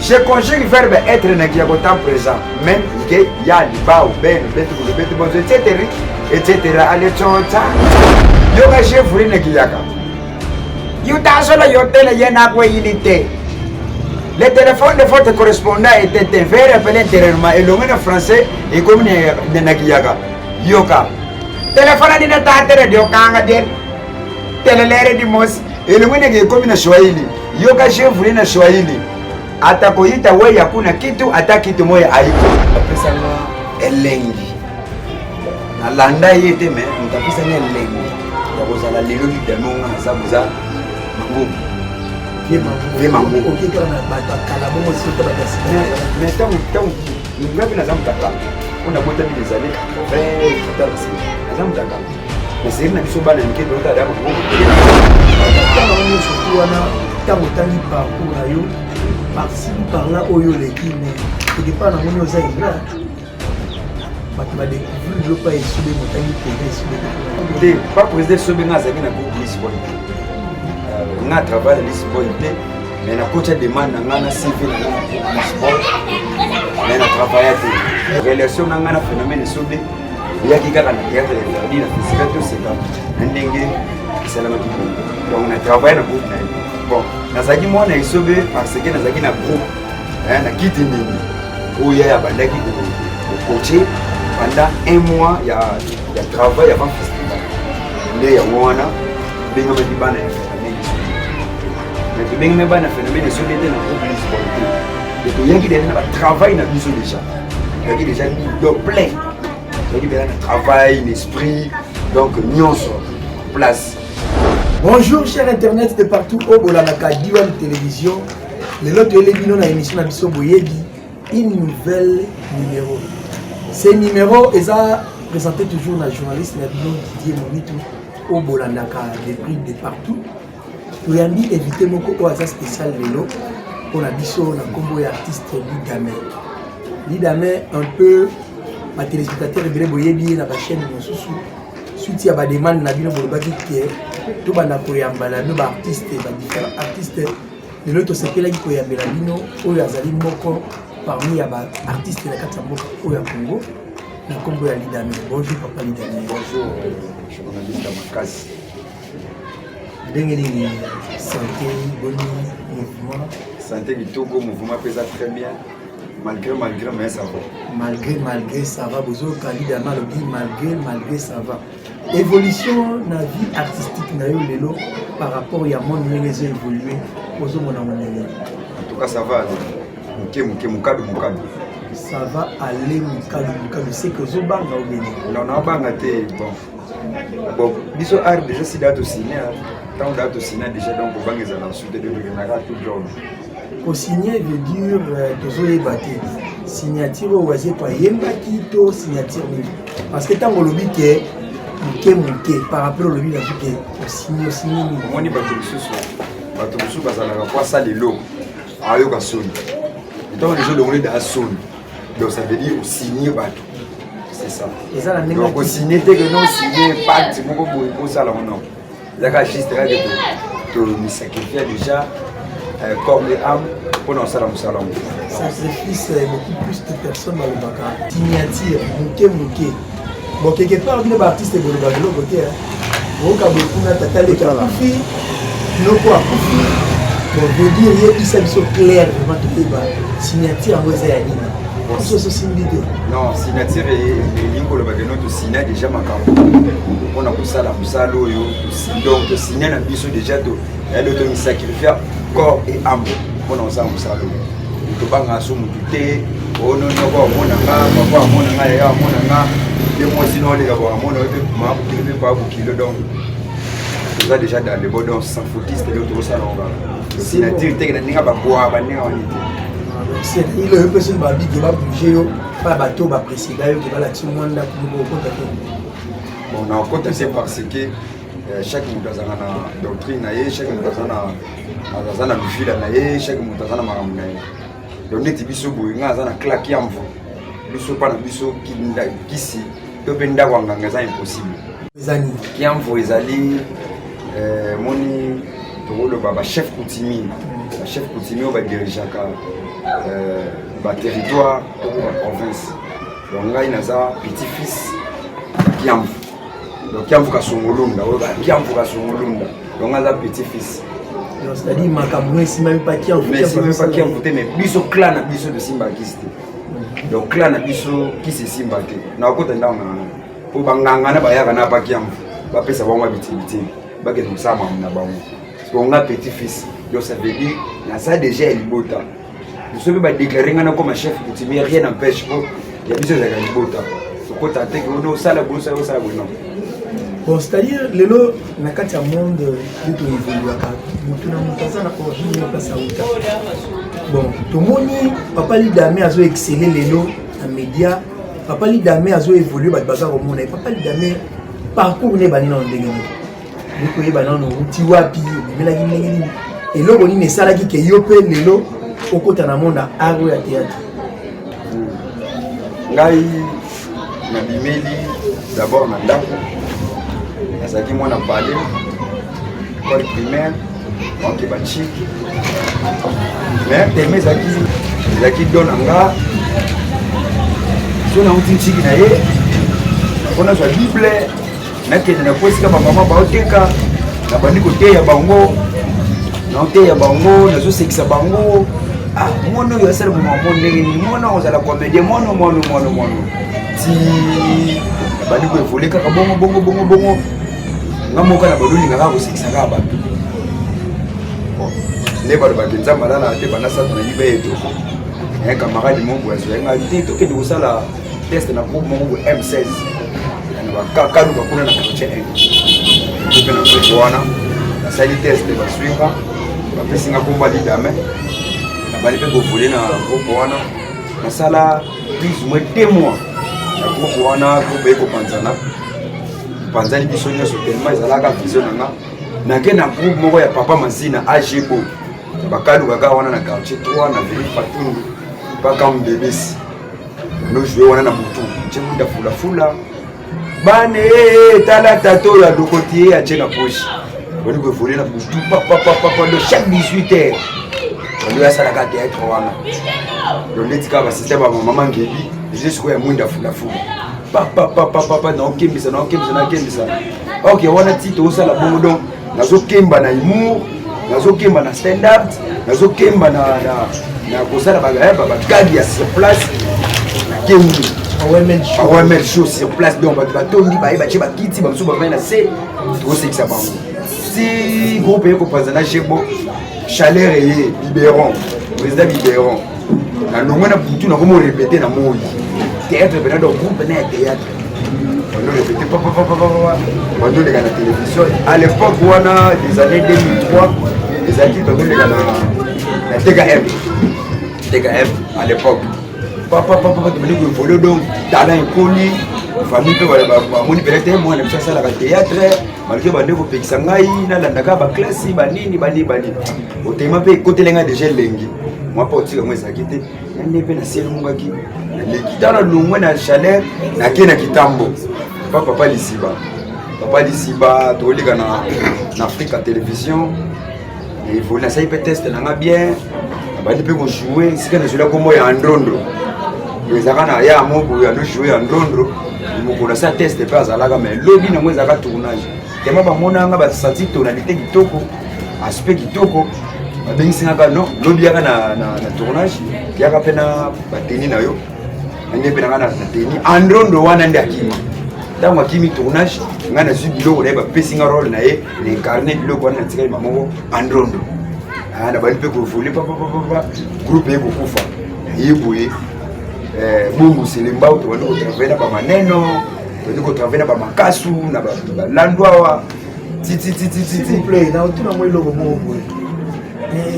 Je conjugue verbe être na kiyako temps présent. Même nge ya liba ou ben betu bulu betu bonzo etc etc. Ale tsotsa. Yoka chef na kiyaka. Yutasolo yotele yena kweyilite. Le téléphone de votre correspondant est éteint. Veuillez rappeler intérieurement. Elongo na français ekomi na kiyaka. Yoka. Téléphone dina tatere diokanga diel. Telelere di mosi. Elongo na ekomi na Swahili. Yoka chef na Swahili. Atakoyita wewe hakuna kitu ata kitu moya haiko. Apesanga elengi. Nalanda ye te mais moto apesanga elengi ya kozala lelo lidano nga naza boza mangobo. Ye mangobo. Mais ntango ntango nga mpe naza moto ya kala mpo nabotami les années 80 naza moto ya kala mais seri na biso bana mike totala ya mangobo. Ntango nyonso wana ntango otangi parcours na yo par-ci par-là oyo oleki, mais quelque part namoni oza ingrat, bato badécouvrir yo pa Esobe, motangi président Esobe. Te, pa président Esobe, nga azalaki na groupe Lisboy te, nga travaille na Lisboy te, mais nakotya demande na nga na CV na nga na groupe Lisboy, mais na travailla te. Relation na nga na phénomène Esobe eyaki kaka na théâtre ya Verdi, na festival Toseka, na ndenge esalamaki bongo. Donc na travaille na groupe na ye. Bon, nazalaki mwana Esobe parce que nazalaki na groupe na kiti nini oyo ye abandaki kocoacher pendant un mois ya travail avant festival. Nde yango wana bengamaki bana ya phénomène Esobe, mais tobengami bana ya phénomène Esobe te na groupe Lisboy te. Toyaki déjà na batravail na biso, déjà toyaki déjà do plein, toyaki déjà na travail, na esprit, donc nyonso place. Bonjour cher internet de partout oyo bolandaka D1 Télévision. Lelo toyeli bino na émission na biso Boyebi, une nouvelle numéro. Ce numéro eza présenté toujours na journaliste na bino Didier Monitu oyo bolandaka de prix de partout. Toyambi invité moko oyo aza spécial lelo mpona biso na nkombo ya artiste Lidame. Lidame, un peu batéléspectateur ebele boyebi ye na bachaîne mosusu. Suite ya bademande na bino, bolobaki ke tobanda koyamba na bino baartiste, badifférent artiste. Lelo tosepelaki koyambela bino oyo azali moko parmi ya baartiste na kati ya mboka oyo ya Congo na nkombo ya Lidame. Bonjour papa Lidame. Bonjour journaliste makasi. Ndenge nini santé? Boni mouvement? Santé kitoko, mouvement mpe eza très bien, malgré malgré, mais ça va. Malgré malgré, ça va. Bozoyoka Lidame alobi malgré malgré, ça va. Évolution na vie artistique na yo lelo par rapport ya monde ndenge ezo évolue, ozomona ngo ndenge? En tout cas ça va, moke moke, mokado mokado. Ça va aller mokado mokado, c'est que ozobanga obene? Non, naobanga te. Bon, biso art déjà si daa tosigne, ntango daa tosigne déjà, donc obanga ezala nsu te, tokendaka tout droit. Kosigne veut dire tozoyeba te signature oyo Wazekwa ayembaki to signature nini, parce que ntango olobi ke moke moke par rapport olobi nazwi ke osigne, osigne nini? Omoni, bato mosusu bazalaka po asala eloko ayoka soni. Ntango déjà olongoli daa soni, donc ça veut dire osigne bato, c'est ça. Eza na ndenge. Donc osigne te ke no osigne pacte moko boye posala ngo, non, ezaka juste kaka tomisacrifie déjà corps et âme mpona kosala mosala yango. Sacrifice, beaucoup plus de personnes balobaka signature moke moke. Bon, quelque part bino baartiste boloba biloko te, oyoka boye kuna tata leki akufi, noko akufi. Bon, veut dire yebisa biso clair vraiment, toyeba signature yango eza ya nini, biso sosimbi te. Non, signature elingi koloba ke no tosigne déjà makambo mpona kosala mosala oyo. Donc tosigne na biso déjà, yalo tomisacrifie corps et âme mpona kosala mosala oyo. Tobangaka so motu te. Ononoko amonanga, papa amonanga, yaya amonanga, nde mwasi na oleka bo amona oyo mpe mama bokilo mpe paa bokilo. Donc toza déjà dans le bon, donc sans foutiste donc tokosala ngo kaka signature teke na ndenge babwa bandenge wani te. Ile oyo mpe soki babike babouge yo pa bato baprécéda yo ke balakisi mwa ndako moko, okota te? Bon, nakota te parce que chaque moto azalaka na doctrine na ye, chaque moto aza na lufila na ye, chaque moto aza na makambo na ye. Donc neti biso boye, ngai aza na claque ya mvu, biso mpa na biso kisi to mpe ndako ya nganga eza impossible. Eza nini? Kiamvu ezali moni. Tokoloba bachef coutumier, bachef coutumier oyo badirigeaka baterritoire to baprovince. Donc ngai naza petit fils ya Kiamvu, donc Kiamvu Kasongolunda, oyo Kiamvu Kasongolunda. Donc ngai naza petit fils. C'est-à-dire makambo esimbami pa Kiamvu? Mais esimbami pa Kiamvu te, mais biso clan na biso tosimba kisi te. Donc clan na biso kisi esimba te. Nakokota ndako na ngai mpo banganga na bayaka na pa Kiamvu, bapesa bango bitibitibi, bakende kosala makambo na bango. Parce nga petit fils, donc ça veut dire naza déjà ya libota. Biso mpe badéclare nga nakoma chef coutumier, rien n'empêche, po ya biso ezalaka libota, tokota te ke ono osala boye, osala, osala boye, non. Bon, c'est-à-dire lelo na kati ya monde nde toévoluaka, motu na moto aza na origine ye place auta. Bon, tomoni papa Lidame azo excelle lelo na média, papa Lidame azo évolue, bato baza komona ye. Papa Lidame, parcours ne ebandi nano ndenge nini? Okoyeba nano outi wapi, obimelaki ndenge nini, eloko nini esalaki ke yo mpe lelo okota na monde ya art oyo ya théâtre? Ngai nabimeli d'abord na ndako, nazalaki mwana pale, école primaire oke bachiki, mais teme ezalaki don na nga. So nauti ntiki na ye mpo nazwa bible, nakende na po esika bamama baoteka, nabandi koteya bango, naoteya bango, nazosekisa bango. Ah, mwana oyo asala mama ndenge nini? Mwana ozala comédien, mwana, mwana, mwana, mwana, ti nabandi koévoluer kaka bongo bongo bongo bongo. Nga moko na balolinga kaka kosekisa kaka bato. Nde balobaki Nzambe alalaka te. Banda satana yiba ye etoko un camarade moko boye azwa nga te, tokende kosala test na groupe moko boye M16 na bakaluka kuna na quartier 1. Mpe na groupe wana nasali test, bazwi nga, bapesi nga kombo Lidame. Nabali mpe koévoluer na groupe wana, nasala plus ou moins 2 mois na groupe wana. Groupe ekopanzana, panzani biso nyonso, tellement ezalaka vision na nga. Nake na groupe moko ya papa Mazina Agebo, bakaluka kaka wana na quartier 3 na veli Fatundu mpaka mbebesi nojoue wana na butu, tie munda fulafula bane, tala tata oyo alokoti ye, atie na poche, bali koévoluer na butu papapapapa. Do chaque 18 heures bando asalaka théâtre wana. Do neti kaka basystème ya bamama ngebi eza sikoyo ya mwinda fulafula papapapapa, naokembisa, naokembisa, naokembisa. Ok, wana ti tozosala bongo. Donc nazokemba na humour, nazokemba na stand up, nazokemba na kosala bagag ya sur place, nakembi bawamel show sur place. Donc bato batondi, baye batie bakiti, bamosusu bavai na se, tokosekisa bango. Si groupe eye kopanza na jebo chaleur eye biberon, président biberon, nalongwe na butu, nakomi orépéter na moi théâtre pena. Donc groupe na ya théâtre bando répété papapapapa, bandoleka na télévision. À l'époque wana des années 2003, ezalaki bandoleka na TKM, TKM à l'époque. Papapapapa, tobandi koévoluer. Donc talent ekoli, famille mpe bamoni pene te mwana biso asalaka théâtre, malgré bande kopekisa ngai nalandaka baklasi banini banini banini. Otema mpe ekoteli ngai déjà elengi mwa mpe otika yango ezalaki te. Nande mpe naselumukaki, naleki tala, longwe na chaleur, nake na kitambo pa papa Lisiba. Papa Lisiba, toleka na Afrika Télévision, évolue, nasali mpe test na nga bien, nabandi mpe kojouer esika nazwela kombo ya Androndo. Ezalaka na ya moko ya nojoue ya Ndrondro. Mokolo asala test mpe azalaka, mais lobi nango ezalaka tournage. Tema bamonanga, basanti tonalité kitoko, aspect kitoko, babengisingaka no lobi yaka na tournage, yaka mpe na bateni na yo. Nange mpe nanga na teni Androndo wana nde akima. Ntango akimi tournage, ngai nazwi biloko na ye, bapesi nga rôle na ye, na incarne biloko wana, natikali mamoko Androndo. Nabandi mpe koévoluer papapapapa, groupe ye kokufa, naye boye bongo Selembao. Tobandi kotravailler na bamaneno, tobandi kotravailler na bamakasu na balandu awa tititititi. Na otuna mo eloko moko boye,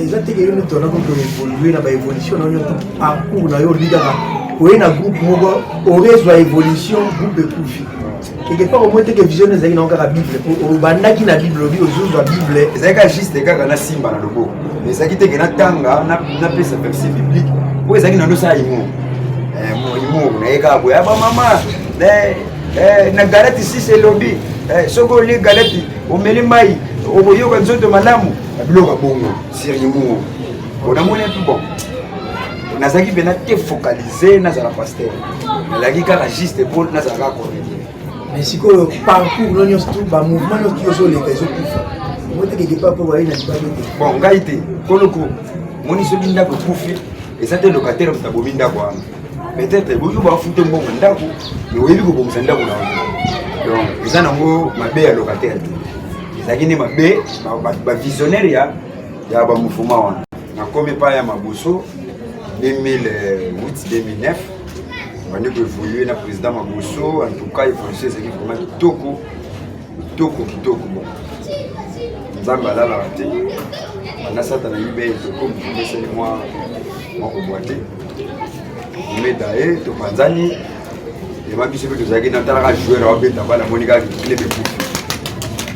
eza teke yo nde tona koévoluer na baévolution na yo nyonso, parcours na yo, olobi kaka oye na groupe moko, orezwa évolution, groupe ekufi. Quelque part omoi teke vision ezalaki nango kaka bible, obandaki na bible, olobi ozozwa bible. Ezalaki kaka juste kaka nasimba na loboko, ezalaki teke natanga, napesa verset biblique po ezalaki na ndosala humour, humour naye kaka boye bamama na Galate 6 elobi soki olie galette, omeli mai, Okoyoka nzoto malamu. Biloko ya bongo sirimuo onamoni epi bon, nazalaki mpena te focalise nazala pasteur, nalaki kaka juste mpo nazala kaka comédien. Mais sikoyo parcours no nyonso tu, bamouvement nyonso tu ozoleka ezokufa, omotekeke pa mpo baye na libabe te. Bon, ngai te koloko moni soki ndako ekufi, eza te locataire moto abomi ndako wana. Peut-être boyo bafute mbongo ndako, mais oyebi kobongisa ndako na yo. Donc eza nango mabe ya locataire te, ezalaki nde mabe bavisionnaire ya bamouvement wana. Nakomi epai ya Maboso 2008 2009, bandi koévolue na président Maboso. En tout cas, évolution ezalaki vraiment kitoko, kitoko, kitoko. Bon, Nzambe alalaka te. Banda Satana yibe etoko, mouvement esali mwa kobwa te, omeda ye, topanzani. Ema biso mpe tozalaki natalaka joueur aobeta bala, amoni kaka club ekufi.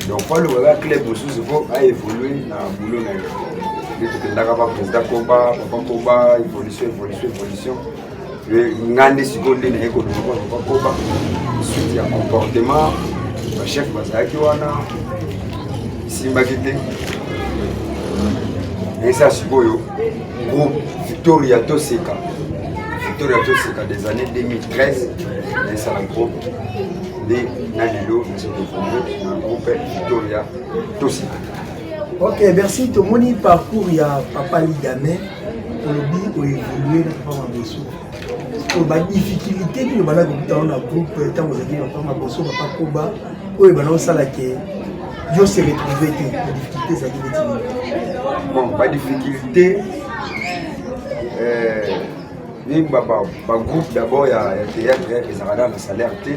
Donc faut aluka kaka club mosusu mpo aévolue na boulot na ye. Nde tokendaka pa président Koba, papa Koba, évolution, évolution, évolution. Nga nde sikoyo nde naye kolonga papa Koba, suite ya comportement bachef bazalaki wana esimbaki te. Eza sikoyo groupe Victoria Toseka, Victoria Toseka des années 2013. Naesala groupe nde na lelo nazokoévolue na groupe Victoria Toseka. Ok, merci. Tomoni parcours ya papa Ligame. Olobi oévolue na papa Maboso. Oyo badifficulté nini obanda kokutana na groupe ntango ozalaki na papa Maboso, papa Koba, oyo ebanda kosala ke yo se retrouve te? Badifficulté ezalaki neti nini? Bon, badifficulté, ni bagroupe d'abord ya théâtre ezalaka na salaire te.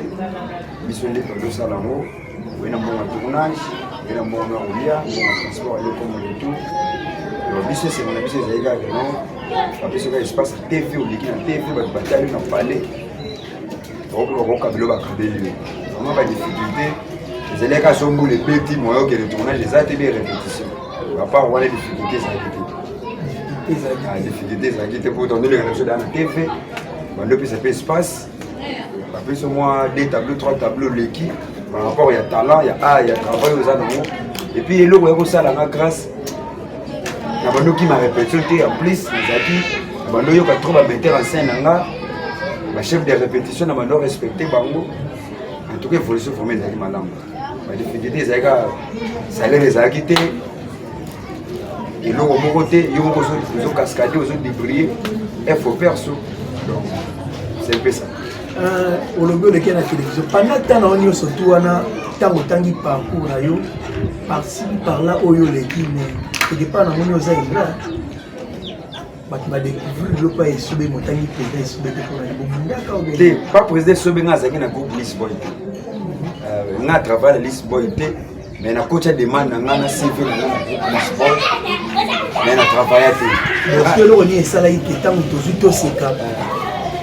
Biso nde tozosala yango. Oye na mbongo ya tournage, oye na mbongo ya kolia, mbongo ya transport, aller comme retour. Biso esengo na biso ezali kaka non, bapesi kaka espace ya TV, oleki na TV, bato batali na palais, bakoki bakokabelo, bakabeli yo. Vraiment, badifficulté ezali kaka so mbula ebeti, moyen okende tournage eza te, be répétition. À part wana, difficulté ezalaki te. Difficulté ezalaki te po tondoleka na biso daa na TV, bandopesa mpe espace, bapesi mwa deux tableau, trois tableau, leki par rapport ya talent, ya art, ya travail oza nango. Et puis eloko ya kosala nga grâce na bandoki ma répétition te. En plus, nazalaki na bando oyoka trop bametteur en scène na nga, bachef de répétition, na bando respecte bango. En tout cas, évolution vraiment ezalaki malamu. Badifficulté ezalaki kaka salaire ezalaki te, eloko moko te, yo moko ozocascade, ozodébrouiller effort perso. Donc c'est un peu ça. Olobi oleki na télévision pendant ntango na yo nyonso tu wana. Ntango otangi parcours na yo par-ci par-là oyo oleki, mais quelque part namoni oza ingrat. Bato badécouvrir yo pa Esobe. Motangi président Esobe te mpona bobundaka? Te, pas président Esobe. Nga azalaki na groupe Lisboy te. Nga travaille na Lisboy te, mais nakotya demande na nga na CV na nga na groupe Lisboy, mais na travailla te. Parce eloko nini esalaki te ntango tozwi Toseka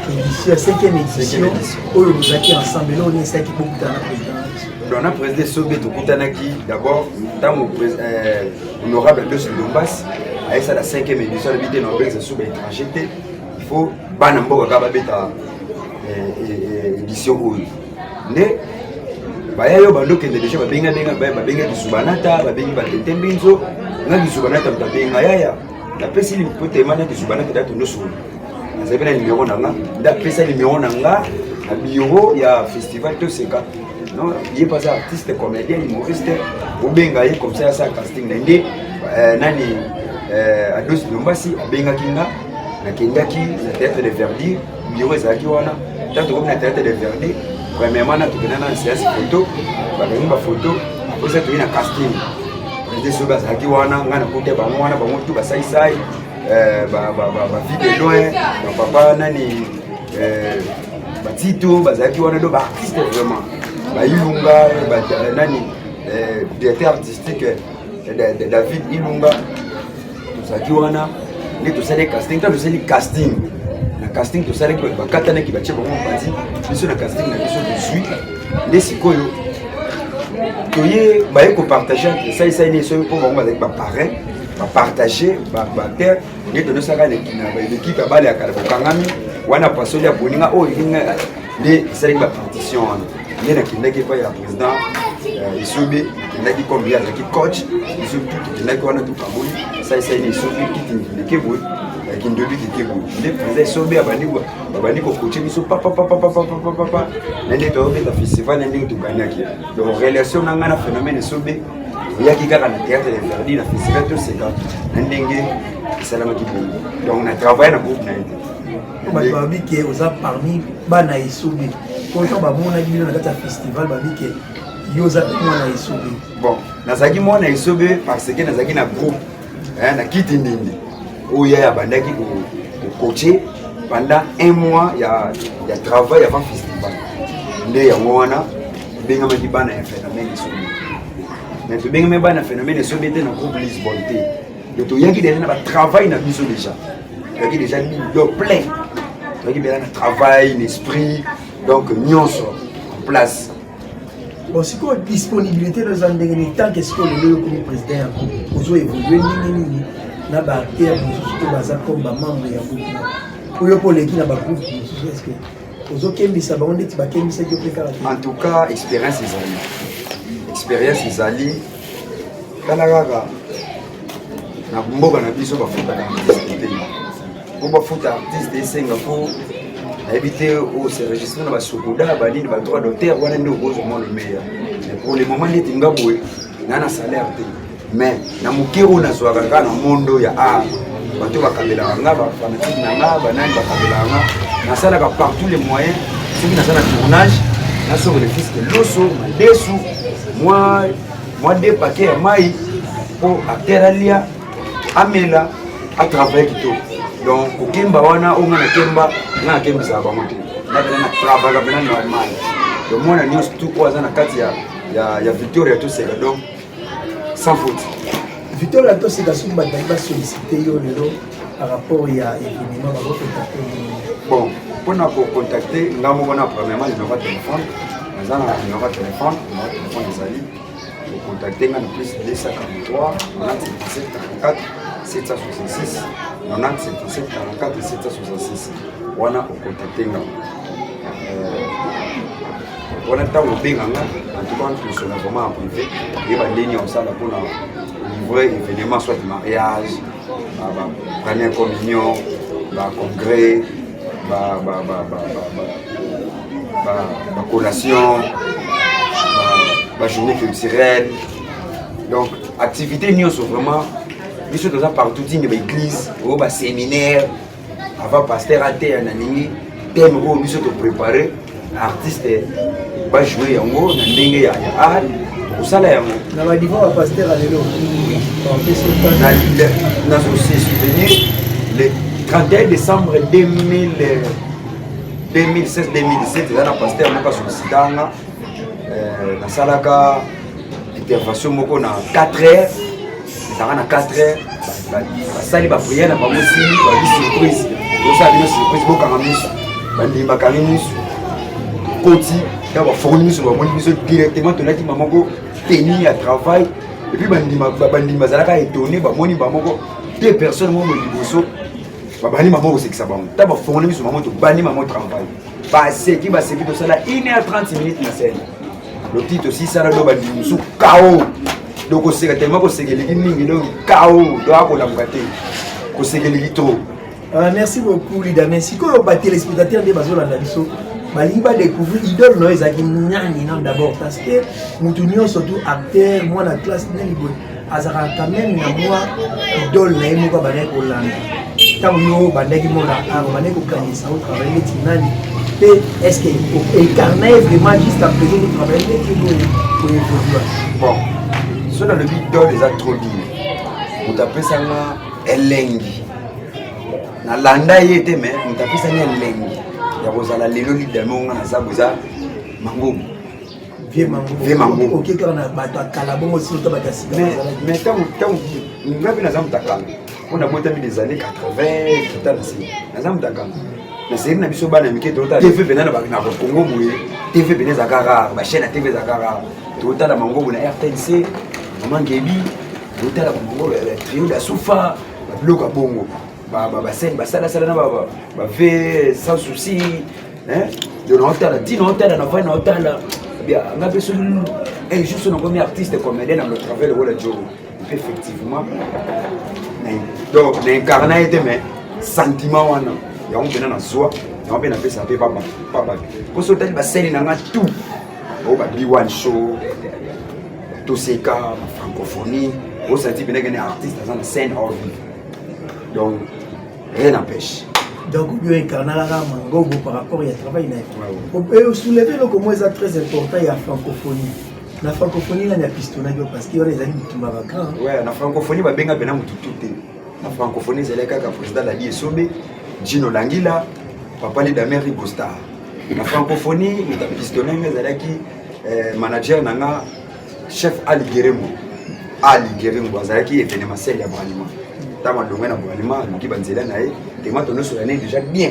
édition ya cinquième édition oyo bozalaki ensemble, eloko nini esalaki bokutana na président na biso? Donc na président Esobe tokutanaki d'abord ntango honorable Ados Ndombasi ayesala cinquième édition, alobi te na obengisa so baétranger te, il faut bana mboka kaka babeta édition oyo. Nde baya yo bandokende déjà, babengabenga, babenga Kisubanata, babengi batete mbinzo. Nga Kisubanata moto abenga yaya, napesi potema na Kisubanata da tondosolo, nazali mpe na numéro na nga, nde apesa numéro na nga na bureau ya festival Toseka. Non, ye mpe aza artiste comédien humoriste, obenga ye comme ça asala casting na nde. Nani, Ados Ndombasi abengaki nga, nakendaki na Théâtre de Verdure, bureau ezalaki wana. Ntango tokomi na Théâtre de Verdure, premièrement na tokenda na séance photo, bakangi bafoto oza, toyi na casting. Président soki bazalaki wana, ngai nakuta bango wana, bango tu basalisai bavie de loin, bapapa nani, batito bazalaki wana. Do baartiste vraiment, bailunga nani, directeur artistique David Ilunga, tozalaki wana. Nde tosali casting. Ntango tosali casting, na casting tosalaki bato bakatanaki, batie bango mopanzi. Biso na casting na biso tozwi. Nde sikoyo toye, baye kopartage entre esalisali nde soki mpo bango bazalaki baparrain, bapartage baterre. Nde tonosaka na l'équipe ya bale ya kala, bokangami wana, pasoli ya boninga oyo elinga. Nde esalaki bapartition wana, nde nakendaki epai ya président. Esobe tokendaki comme ye azalaki coach, biso tu tokendaki wana, tokaboli saisai na Esobe, kiti ndeke boye, kindobi keke boye. Nde président Esobe abandi, babandi kocoacher biso papapapapapapapa na nde toyobeta festival, na ndenge toganyaki. Donc relation na ngai na Phénomène Esobe eyaki kaka na Théâtre de Verdi, na festival Toseka, na ndenge esalamaki bongo. Donc na travaille na groupe na ye te. Bato babi ke oza parmi bana Esobe, po ntango bamonaki bino na kati ya festival, babi ke yo oza mpe mwana Esobe. Bon, nazalaki mwana Esobe parce que nazalaki na groupe, na kiti ndindi oyo ye abandaki kocoacher pendant un mois ya travail avant festival. Nde yango wana tobengamaki bana ya Phénomène Esobe. Mais tobengami bana Phénomène Esobe te na groupe Lisbonne te. Donc toyaki déjà na batravail na biso, déjà toyaki déjà donc plein, toyaki déjà na travail na esprit, donc nyonso en place. Bon, sikoyo disponibilité no eza ndenge nini? Tant que sikoyo lelo yokomi président ya groupe, ozo évolue ndenge nini na baacteur mosusu oyo baza comme bamembre ya groupe na oyo mpo oleki na bagroupe mosusu? Est ce que ozokembisa bango ndeti bakembisaki yo mpe kaka te? En tout cas, expérience ezali, expérience ezali. Tala kaka na mboka na biso, bafutaka artiste te. Mpo bafuta artiste, esenga mpo nayebi te ose enregistre na baSOCODA, banini, badroit d'auteur wana, nde okozwa mwa lomeya. Mais pour le moment, neti nga boye, naa na salaire te, mais na moke oyo nazwaka kaka na mondo ya art, bato bakabelaka nga, bafanatike na nga, banani bakabelaka nga, nasalaka par tous les moyens. Soki naza na tournage, nasoko le fils de loso, madesu, mwa deux paquet ya mai mpo acteur alia, amela, atravaille kitoko. Donc kokemba wana oyo nga nakemba, nga nakembisaka bango te. Nga pena na travaillaka pena normal. Donc mwana nyonso tu oyo aza na kati ya Victoria Toseka, donc sans faute. Victoria Toseka, soki bato bali basollicite yo lelo par rapport ya événement, bakocontacte? Bon, mpona kocontacte nga moko, na premièrement numéro ya téléphone, naza na numéro ya téléphone. Numéro ya téléphone ezali, kocontacte nga na plus 243 90 77 44 766, 90 77 44 766. Wana ocontacte nga wana, ntango obenga nga, en tout cas wana tosona vraiment en privé, oyeba ndenge ya kosala mpona livrer événement, soit mariage, première communion, bacongrès, bacollation, bajournée culturelle, donc activité nyonso. Vraiment, biso toza partout, tinde baéglise oyo, baséminaire, avant pasteur ateya, nalingi thème oyo biso toprépare, artiste bajoue yango na ndenge ya art, kosala yango. Na badivan bapasteur ya lelo? Nazose souvenir, le 31 décembre 2016 2017, eza na pasteur moko asollicitanga. Nasalaka intervention moko na 4 heures, ezalaka na 4 heures. Basali baprière na bango, sili, babi surprise, tosala bino surprise, bokanga miso. Bandimi bakangi miso, koti ya bafongoli miso, bamoni biso directement tolati bamoko tenue ya travail. Et puis bandimi bazalaka étonné, bamoni bamoko deux personnes moko liboso, babandi mamo kosekisa bango. Ta bafongoli miso bango, tobandi mamo travail, baseki, baseki, tosala 1 heure 30 minutes na scène. Loti tosisala do, bandimi mosusu kao. Donc koseka, tellement koseka eleki mingi, donc kao, donc akolamuka te, koseka eleki trop. Merci beaucoup, Lida. Mais sikoyo batéléspectateur nde bazolanda biso, balingi badécouvrir idole na yo ezalaki nani nano d'abord, parce que motu nyonso tu, acteur, mwana classe, nani boye, azalaka quand même na mwa idole na ye moko abandaki kolanda. Ntango yo obandaki mona art, obandaki kokanisa otravaille neti nani? Mpe est ce que incarne vraiment jusqu'à présent otravaille neti boye koévolua? Bon, so nalobi idole, eza trop dire. Moto apesanga elengi, nalanda ye te, mais moto apesanga elengi ya kozala lelo lidame onga naza bo, eza Mangobo. Vie Mangobo. Oke kaka na bato ya kala bongo, sino to bato ya sika? Mais ntango nga mpe naza moto ya kala, mpo nabotami des années 80 kita na se, naza moto ya kala. Na série na biso bana mike, totala TV pena na Congo boye, TV pena ezalaka rare, bachaîne ya TV ezalaka rare. Totala Mangobo na RTNC, Mama Ngebi, totala Bango Trio da Sufa, babiloko ya bongo, bascène basalasala na bave sans souci. Donc naotala ntina, otala na vai, naotala Bia nga mpe soki un jour so nakomi artiste comédien na lotravail lokola Djoro. Mpe effectivement donc na incarna ye te, mais sentiment wana yango mpena nazwa yango mpe napesa mpe pa bato. Mpo so otali basali na nga tout oyo ba B1 show, toseka bafrancophonie, osanti mpena kene artiste aza na scène hors vivre, donc rien n'empêche. Donc obi oincarnalaka Mangobo par rapport ya travail na ye, osoulever eloko moko eza très important ya francophonie. Na francophonie, nani apistonnaki yo? Parce que wana ezali bitumba bagrand. Ouais, na francophonie babenga mpena motu tu te. Na francophonie ezali kaka président Ladi Esobe, Gino Langila, papa Lidamer, Rigostar. Na francophonie, moto apistonne nga ezalaki manager na nga, chef Ali Gerengo. Ali Gerengo azalaki événementiel ya Bralima. Ntango alongwe na Bralima, aluki banzela na ye tema, tonosola ne déjà bien,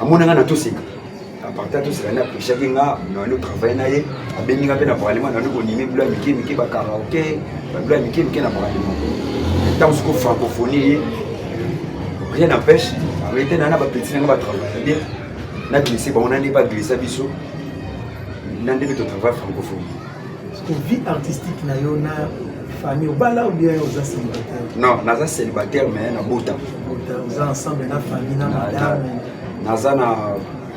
amona nga na toseka. À partir toseka nde apeshaki nga nani otravaille na ye, abengi nga mpe na Bralima, nani konimi bilo ya mike mike, bakaraoke, babilo ya mike mike na Bralima. Ntango siko francophonie ye, rien n'empêche arrêté na na bapeti na nga batravaille bien, naglisse bango na nde baglissa biso na nde mpe totravaille francophonie. Vie artistique na yo na famille, obala ou bien oza célibataire? Non, naza célibataire, mais nabota. Oza ensemble na famille, na madame? Naza na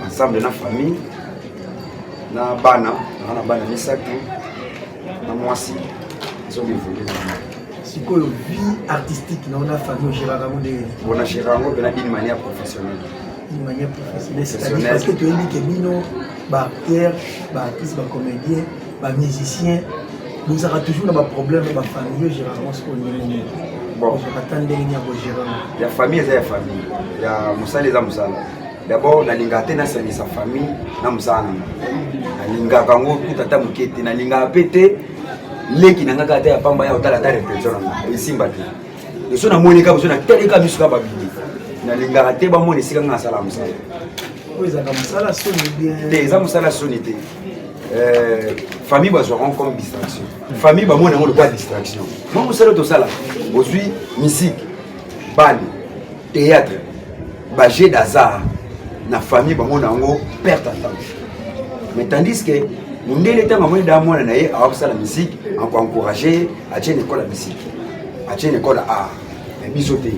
ensemble na famille, na bana, naza na bana misato na mwasi, ezoévolue. Sikoyo vie artistique na yo na famille, ogéraka yango ndenge? Bon, nagéra yango mpena d'une manière professionnelle. D'une manière professionnelle, c'est-à-dire? Parce que toyebi ke bino baacteur, baartiste, bacomédien, bamusicien, bozalaka toujours na baproblème na bafamille. Ogéra yango sikoyo ndenge nini? Bon. Ozwaka ta ndenge nini ya kogéra yango? Ya famille eza ya famille, ya mosala eza mosala. D'abord nalingaka te nasangisa famille na mosala na nga. Nalingaka yango kuta ata moke te. Nalingaka mpe te leki na nga kaka te ya pamba ya kotala ata répétition na nga, esimba te. So namoni kaka so nateleka miso kaka babimi, nalingaka te bamona esika nga nasala mosala. Oyo ezalaka mosala soni bien? Te, eza mosala soni te. Famille bazwaka yango comme distraction. Famille bamona yango lokola distraction. Mwa mosala tosala, bozwi musique, bale, théâtre, bajeu d'hasard, na famille bamona yango perte ya temps. Mais tandis que mondele, ntango amoni da mwana na ye awakosala musique, akoencourage, atie na ekole ya musique, atie na ekole ya art. Mais biso te.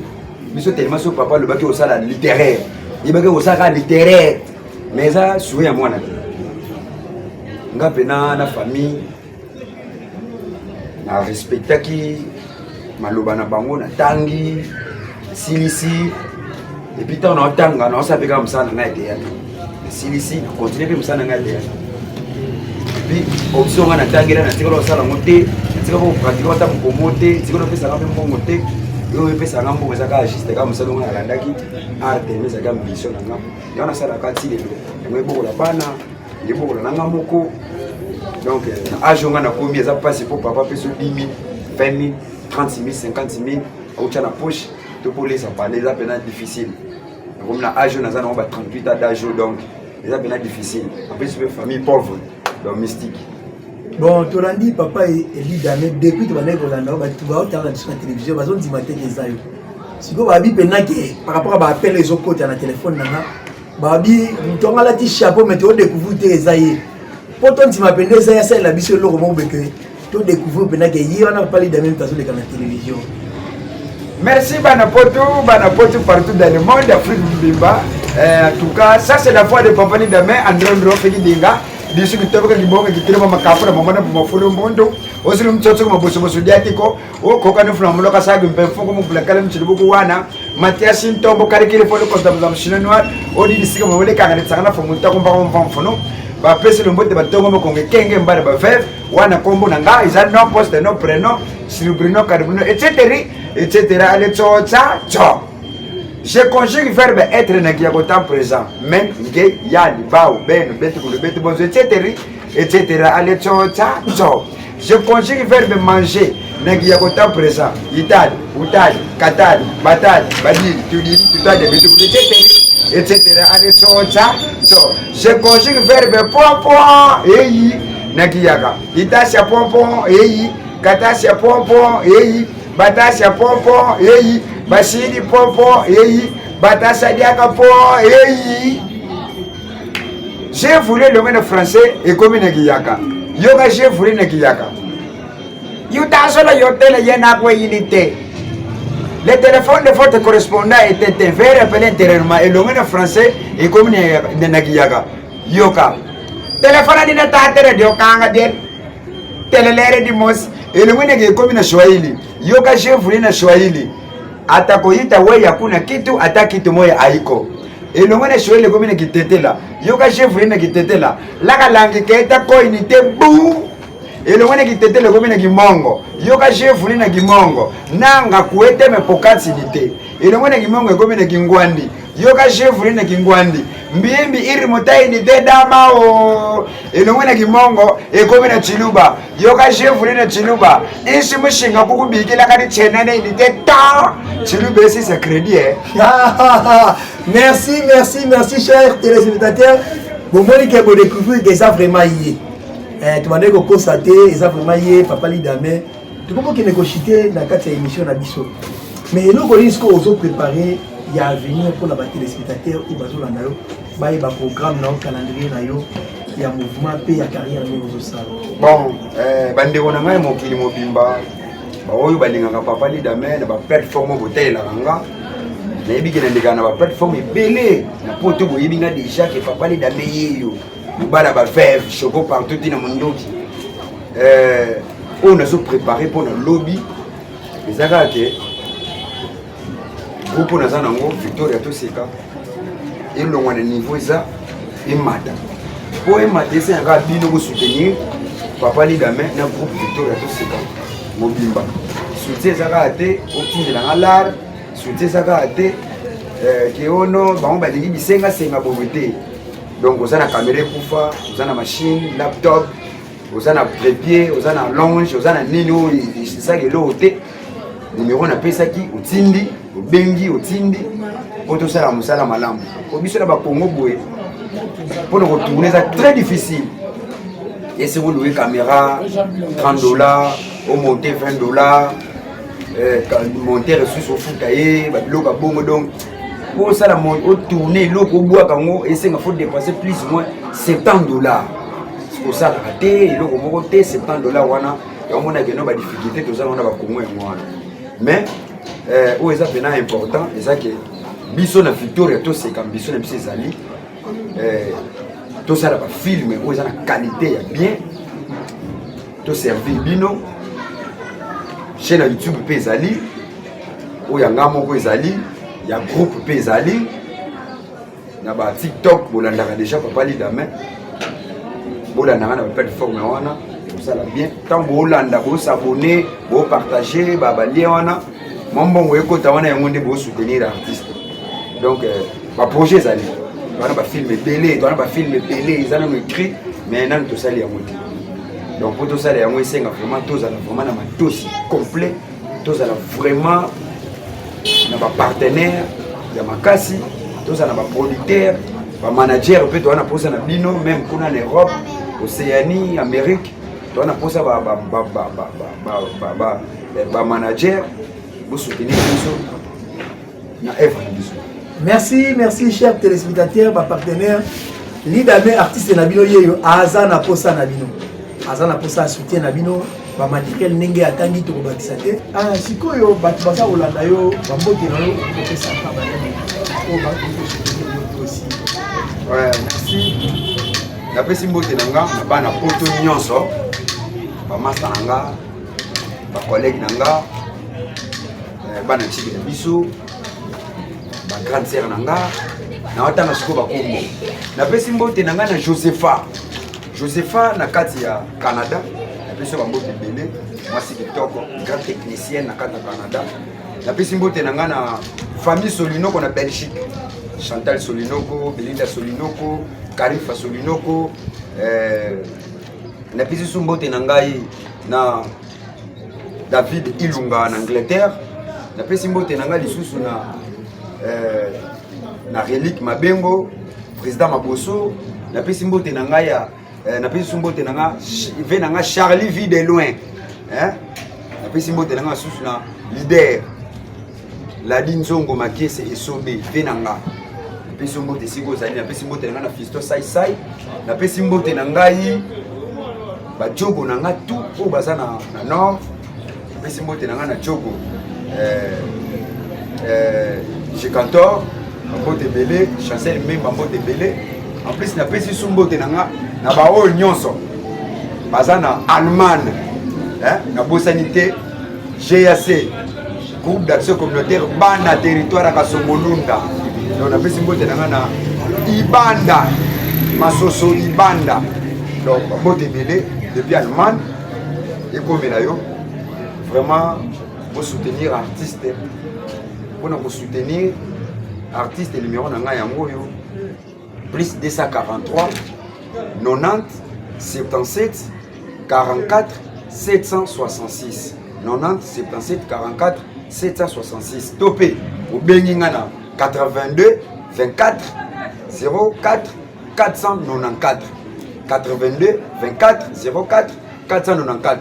Biso tellement so papa alobaki osala littéraire, yebaki osalaka littéraire, mais eza souhait ya mwana te. Nga mpena na famille na respectaki maloba na bango, natangi, nasilisi. Et puis ntango naotanga, naosala mpe kaka mosala na ngai ya théâtre. Nasilisi, na continue mpe mosala na ngai ya théâtre. Et puis option nga natangela, natikala kosala yango te, natikala kopratiquer ata mokomo te, tikala opesanga mpe mbongo te. Oyo epesanga mbongo eza kaka juste kaka mosala ngo nalandaki art teme, ezalaki ambition na nga, yango nasalaka ti lelo. Yango ebokola bana, ebokola na nga moko. Donc na age oyo nga nakomi, eza mpasi mpo papa mpe so 10 000, 20 000, 30 000, 50 000 autya na poche to mpo olesa pale, eza mpena difficile. Nakomi na age oyo naza nango ba 38 ans d'âge oyo, donc eza mpena difficile. En plus mpe famille pauvre, donc mystique. Bon, tolandi papa Elidame. Depuis tobandaki kolanda, bato baotanga biso na télévision bazondima te ke eza yo. Sikoyo babi mpena ke par rapport a baappel ezokota na telefone na nga, babi moto yango alati chapeau, mais todécouvrir te eza ye. Mpo tondima mpenza eza ye, asalela biso eloko moko beke todécouvrir mpenza ke ye wana papa Lidame moto azoleka na télévision. Merci bana poto, bana poto partout dans le monde, Afrique Mbimba. En tout cas, ça c'est la voix de Papa Lidame, Androndro Feki Dinga. Disu kitoboka kibonga kitilema makafura mamona bumafulu mbundu osili mtsotso kumabusubusu diatiko okhoka nifuna muloka sagi mpemfuku mubulakala mchilibuku wana Matias Ntombo karikile fo lukoza mshino noir odidisika mawelekanga nitsangana fo muntako mbaka mvamfunu bapesi lombote batongo mokongo ekenge mbala baveve wana. Kombo na nga eza nom poste, nom prénom, surbrino, carbrino, etc etc. Ale tsotsa tso. Je conjugue verbe être na kiyako temps présent: men, nge, yani, bao, beno, betukulu, betu bonzo, etc etc. Ale tsotsa tso. Je conjugue verbe manger na kiyako temps présent: itali, utali, katali, batali, badili, tudili, tutali, betukulu, etc etc. Ale tsotsa tso. Je conjugue verbe point point eyi na kiyaka: itasia point point eyi, katasia point point eyi, batasia point point eyi, basili point point eyi, batasadiaka point eyi. J'ai voulu elongo na français ekomi na kiyaka. Yoka j'ai voulu na kiyaka. Yutasolo yotele ye nakweyili te. Le téléphone de votre correspondant est éteint. Veuillez rappeler intérieurement. Elongo na français ekomi na kiyaka. Yoka. Telefone dina tatere diokanga bien. Telelere di mosi. Elongo na ekomi na Swahili. Yoka j'ai voulu na Swahili. Atakoyita wewe hakuna kitu ata kitu moya haiko. Elongo na Swahili ekomi na kitetela. Yoka j'ai voulu na kitetela. Laka langi keta koini te bu. Elongo na kitetela ekomi na kimongo. Yoka j'ai voulu na kimongo. Nanga kuete me pokati ni te. Elongo na kimongo ekomi na kingwandi. Yoka j'ai voulu na kingwandi. Mbimbi iri motai ni te dama o. Elongo na kimongo ekomi na chiluba. Yoka j'ai voulu na chiluba. Isi mushinga kukubikila kati chenene ni te ta. Chiluba esi sa crédit eh. Merci, merci, merci, chers téléspectateurs. Bomoni ke bodécouvrir que eza vraiment ye. Eh, tobandaki kokosa te, eza vraiment ye, papa Lidame. Tokoki kokende kochite na kati ya émission na biso. Mais eloko nini sikoyo ozo préparer ya avenir mpona batéléspectateurs oyo bazolanda yo, bayeba programme na yo, calendrier na yo ya mouvement mpe ya carrière ndenge ozosala? Bon, bandeko na ngai mokili mobimba, baoyo balingaka papa Lidame na baplateforme oyo botalelaka nga, nayebi ke nandekaka na baplateforme ebele na poto, boyebi nga déjà ke papa Lidame yeyo mobala baveve choco partout tina mondoki. Oyo nazo préparé mpona lobi eza kaka ke groupe oyo naza nango Victoria Toseka elongwa na niveau eza emata. Mpo emata, esengaka bino kosoutenir papa Lidame na groupe Victoria Toseka mobimba. Soutien eza kaka te otindelanga lar, soutien eza kaka te ke ono bango balingi bisengasenga boye te. Donc oza na caméra ekufa, oza na machine laptop, oza na trépied, oza na longe, oza na nini oyo esala eloko te, numero napesaki, otindi, obengi, otindi mpo tosala mosala malamu. Po biso na bakongo boye, mpona kotourne eza très difficile. Esengeli olouer caméra 30 $, omonte 20 $, monteur lisusu ofuta ye, babiloko ya bongo. Donc mpo osala otourne eloko obwaka yango, esenga faut dépenser plus ou moins 70 $. Osalaka te eloko moko te 70 $ wana. Yango monaki no badifficulté toza wana bakongo yango wana. Mais oyo eza mpena important eza ke biso na Victoria Toseka, biso na biso ezali tosala bafilme oyo eza na qualité ya bien, toservir bino. Chaîne ya YouTube mpe ezali, oyo ya nga moko ezali, ya groupe mpe ezali na ba TikTok. Bolandaka déjà papa Lidame, bolandaka na baplateforme wana, ekosala bien. Ntango boolanda, bosabone, bopartage balien wana, mwa mbongo ekota wana, yango nde bosoutenir artiste. Donc baprojet ezali wana, bafilme ebele wana, bafilme ebele eza nano écrit, mais nano tosali yango te. Donc mpo tosala yango, esenga vraiment tozala vraiment na matosi complet, tozala vraiment na bapartenaire ya makasi, tozala na baproducteur, bamanager mpe. Toza na mposa na bino, même kuna na Europe, Océanie, Amérique, toza na mposa bamanager bosoutenir biso na œuvre na biso. Merci, merci, chers téléspectateurs, bapartenaire. Lidame artiste na bino yeyo aza na posa na bino, aza na posa ya soutien na bino, bamatériel ndenge atangi tokobakisa te. Ah, sikoyo bato baza kolanda yo, bambote na yo okopesaka banani oyo bakosoutenir yo aussi? Ouais, merci. Napesi mbote na nga na bana poto nyonso, bamasta na nga, bacollègue na nga, bana ntiki na biso, bagrande sœur na nga. Nawatanga sikoyo bakombo. Napesi mbote na ngai na Josepha, Josepha na kati ya Canada. Napesi yo bambote ebele, mwasi kitoko, grand technicienne na kati ya Canada. Napesi mbote na ngai na famille Solinoko na Belgique, Chantal Solinoko, Belinda Solinoko, Karifa Solinoko. Napesi su mbote na ngai na David Ilunga na Angleterre. Napesi mbote na ngai lisusu na Relique Mabengo, président Maboso. Napesi mbote na ngai ya napesi su mbote na nga ve na nga Charlie Vie de loin, hein? Napesi mbote na nga susu na leader Ladi Nzongo Makiese Esobe, ve na nga. Napesi yo mbote esika ozali. Napesi mbote na ngai na Fisto Saisai. Napesi mbote na ngai bajogo na ngai tout oyo baza na nord. Napesi mbote na ngai na jogo Gicantor, mbote ebele. Chancel Mbemba, mbote ebele. En plus napesi su mbote na nga na baoyo nyonso baza na Allemagne, nabosani te GAC, groupe d'action communautaire bana territoire ya Kasongolunda. Donc napesi mbote na nga na Ibanda Masoso Ibanda. Donc mbote ebele depuis Allemagne ekomela yo. Vraiment bosoutenir artiste. Mpona kosoutenir artiste, numéro na ngai yango oyo: plus 243 90 77 44 766, 90 77 44 766. To mpe obengi nga na 82 24 04 494, 82 24 04 494.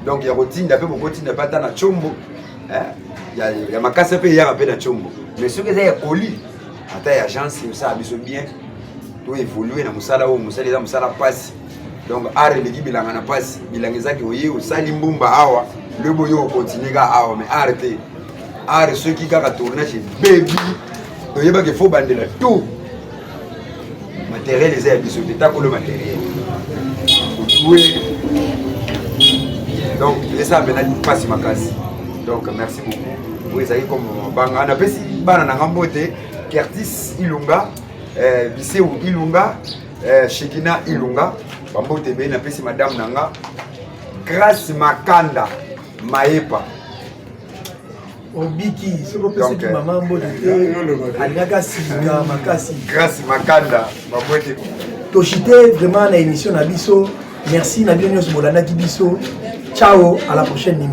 Donc ya kotinda mpe, bokotinda mpe ata na tshombo ya makasi mpe eyaka mpe na tshombo. Mais soki eza ya koli, ata ya agence, osala biso bien, to évolue na mosala oyo. Mosala eza mosala mpasi. Donc art eleki bilanga na mpasi. Bilanga ezaki oye osali mbumba awa, lobi oyo okontinue kaka awa, mais art te. Art soki kaka tournage ebebi, toyebaki fo bandela tout matériel eza ya biso te, takolo matériel otue. Donc eza mpena mpasi makasi. Donc merci beaucoup. Oyo ezalaki comme mabanga. Napesi bana na nga mbote: Kertis Ilunga, Biseu Ilunga, Shekina Ilunga, bambote ebele. Napesi madame na nga Grâce Makanda Mayepa. Obiki soki opesaki mama mbote te, alingaki asilika makasi. Grâce Makanda, bambote. Toshite vraiment na émission na biso. Merci na bino nyonso bolandaki biso. Ciao, à la prochaine numéro.